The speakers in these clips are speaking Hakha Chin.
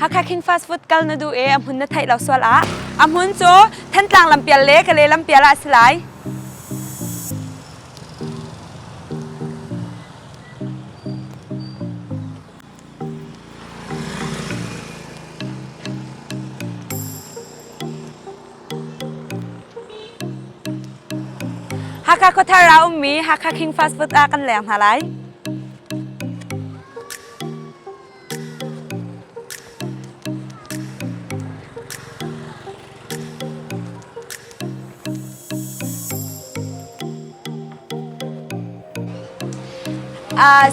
Hakha King Fast Food kal na duh i a hmun na theih lo sual ah a hmun cu Thantlang lampial le Kale lampial ah a si lai. Hakha khuathar ah ummi Hakha King Fast Food ah kan leng hna lai.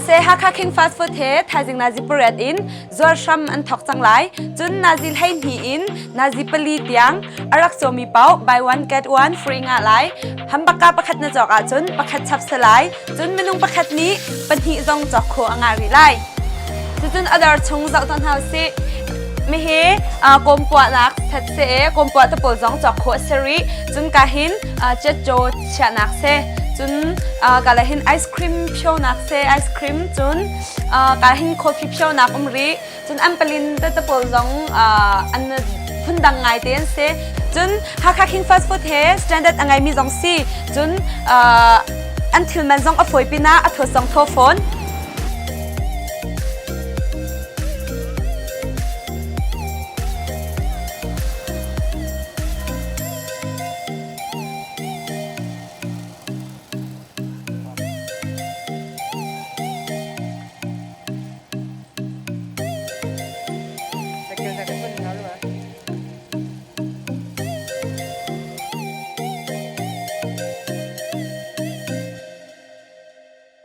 Se Hakha King Fast Food he thaizing nazi pariat in zuar hram an thawk cang lai. Cun nazi 12 in nazi pali tiang a rak cawmi paoh buy one get one free ngah lai. Hambaka pakhat na cawk ahcun pakhat chap si lai. Cun minung pakhat nih pahnih zong cawk khawh a ngah rih lai. Cucun a dawr chung zoh tuah hna usih. Mihi kawmpuahnak set si i kawmpuah te pawl zong cawk khawh a si rih. Cun ka hin cetcaw chiahnak si. Cun ka le hin ice cream phionak si, ice cream cun ka hin coffee phionak um rih. Cun an palin tete pawl zong an phundang ngai te an si. Cun Hakha King Fast Food he standard a ngeimi zong si. Cun an thil man zong a fawi pinah a thawt zong thaw fawn.